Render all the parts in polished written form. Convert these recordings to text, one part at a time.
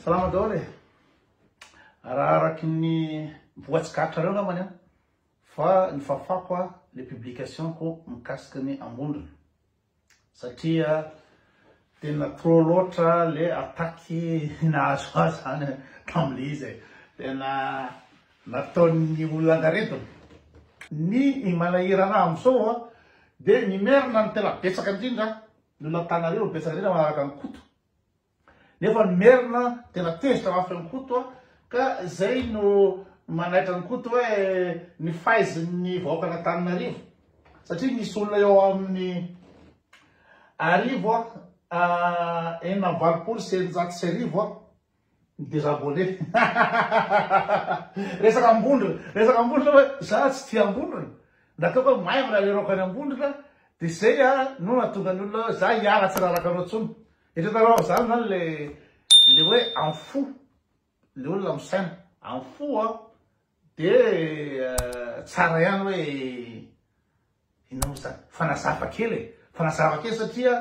Salama daholo e! Raha araky ny voatsikaritrareo angambany an, fa nifafako a le publication-ko mikasika ny Ambondrona satria tena trop loatra le attaque nahazo ahy zany tamle izy e! Tena nataon'ny olona angaredona. Ny manahirana ahy amizao an, de ny merina no tena betsaka indrindra, ny olona Antananarivo no betsaka indrindra manaraka an'i Koto. Nefa ny merina tena tezitra mafy an'i Koto a, ka zay no manaitra an'i Koto hoe ny faizin'ny vahoakan'Antananarivo. Satria misy olona eo amin'ny arivo a, 1686 a, ny désabonné. Resaka Ambondrona, resaka Ambondrona hoe za tsy tia Ambondrona, nataoko hoe maivana le raoka any Ambondrona, de zay a no nahatonga ny olona hoe za hiala tsy raraka anao tsony. Eritreretinareo amin'izany zany le le hoe amin'ny fo, le olona misaina amin'ny fo a, de tsara ihany hoe inona moa zany, fanazava kely e, fanazava kely satria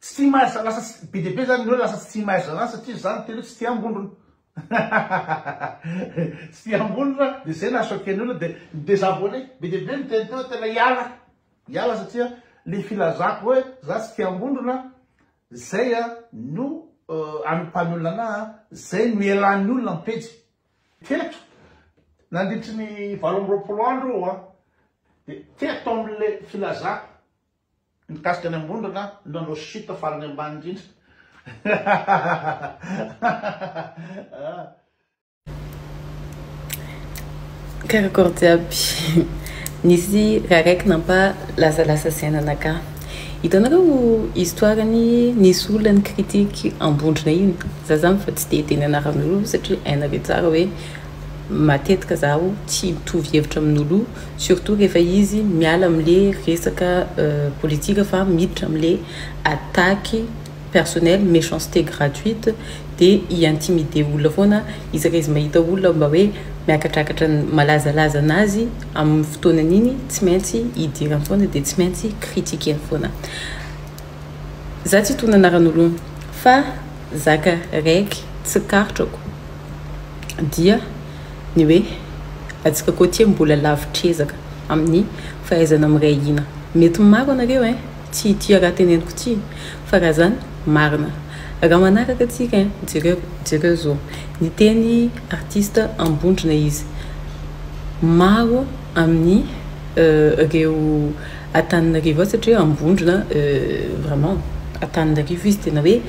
tsy tia mahazo lasa tsy, be dia be zany ny olona lasa tsy tia mahazo an'azy satria za niteny hoe tsy tia Ambondrona, tsy tia Ambondrona de zay naha-choquer ny olona de ni-désabonner, be dia be niteny teo hoe tena hiala. Hiala satria le filazako hoe za tsy tia Ambondrona zay a no anompan'ny olona anah a, zay no ialan'ny olona am pejy. Teto nandritry ny 28 andro eo a de teto amle filazako mikasika ny Ambondrona no nanao chute farany ambany indrindra. Karakôry jiaby. Nisy raha raiky nampa lasalasa saina anakahy. Hitanareo histoire ny nisy olona ni critique Ambondrona iny? Za zany fa tsy te hiteny anaran'olo satria hainareo tsara hoe matetika zaho tsy mitovy hevitra amin'olo io surtout rehefa izy miala amle resaka politique fa miditra amle attaque personnel, méchanceté gratuite dia hi intimider olona foana isaka izy mahita olona mba hoe miakatrakatra ny malazalaza anazy amin'ny fotoanan'iny tsy maintsy hidirany foana dia tsy maintsy critiquer-ny foana. Za tsy hitondra anaran'olona fa zaka raiky tsikaritrako dia ny hoe antsika côtier mbola lavitr'ezaka amin'ny fahaizana miray hina. Mety maro anareo ein! Tsy tia raha teneniko ity fa raha zany marina. Raha manaraka tsika ein, jereo jereo zao, niteny artiste Ambondrona izy, maro amin'ny reo Antananarivo ao satria Ambondrona vraiment Antananarivo izy tena hoe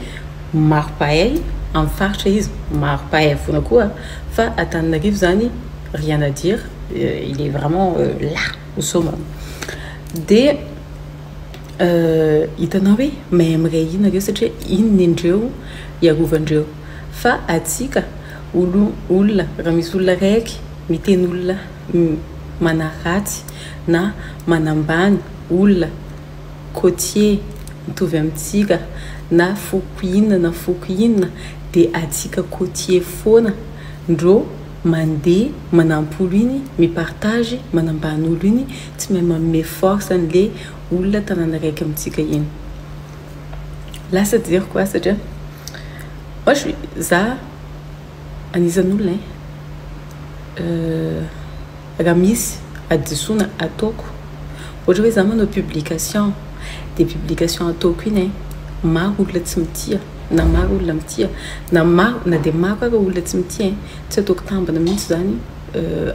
maro mpahay, amin'ny faritra izy maro mpahay foana koa fa Antananarivo zany rien à dire, il est vraiment là au summum. Dia hitanao hoe mahay miray hina ireo satria iny nendreo hiarovandreo fa atsika olo olona raha misy olona raiky miteny olona manaratsy na manambany olona côtier mitovy amintsika na foko inona na foko inona dia atsika côtier foana ndrô mandeha manampy olo iny mi partage manambany olo iny tsy mahay manome force anle olona tanàna raiky amintsika iny lasa dire quoi satria moi je za anisan'olona ein raha misy hadisoana ataoko ohatra hoe za manao publication de publication ataoko iny ein maro olona tsy mitia na maro olona mitia na maro na de maro ara olona tsy mitia ein tsy ataoko tambina mihitsy zany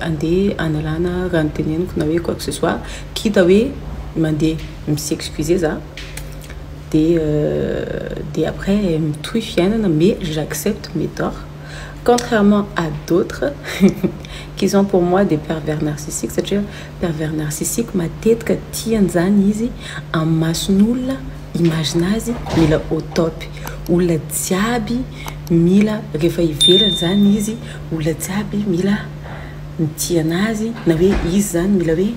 andeha hanalana raha noteneniko na hoe quoi que ce soit quitte hoe mandeha mi s'excuser za de de après mitohy fiainana mais j'accepte mes torts contrairement à d'autres qui sont pour moi des pervers narcissiques satria pervers narcissique matetika tiany zany izy amin'ny mason'olona image nazy mila au top olona jiaby mila rehefa ivelany zany izy olona jiaby mila mitia anazy na hoe izy zany mila hoe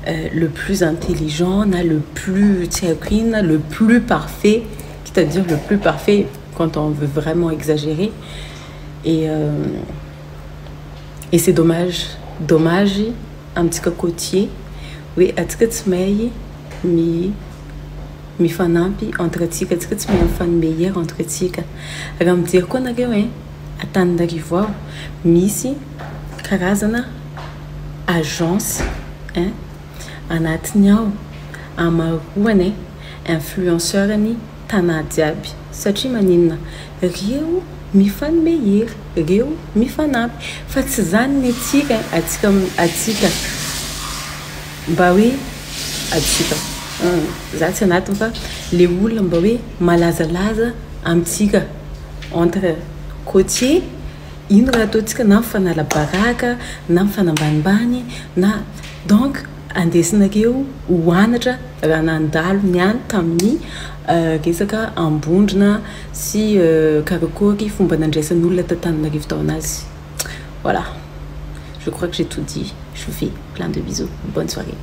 le plus intelligent na le plus tsy haiko inona le plus parfait quitte à dire le plus parfait quand on veut vraiment exagérer et et c'est dommage dommage amintsika côtier hoe atsika tsy mahay mi mifanampy entre atsika atsika tsy mahay mifanome hery entre atsika raha mijery koa nareo ein. Antananarivo ao misy karazana agence ein anatiny ao amaroany ein influenceur ny tanà jiaby satria maninona reo mifanome hery reo mifanampy fa tsy zany ny atsika ein atsika atsika mba hoe atsika za tsy anatiny fa le olona mba hoe malazalaza amitsika entre côtier ino raha ataontsika na mifanala baraka na mifanambanimbany na donc andesinareo ho anatra raha nandalo niany tamin'ny resaka Ambondrona sy karakory fomba nandraisan'olona t'Antananarivo tao anazy. Voilà, je crois que j'ai tout dit, je vous fais plein de bisous, bonne soirée.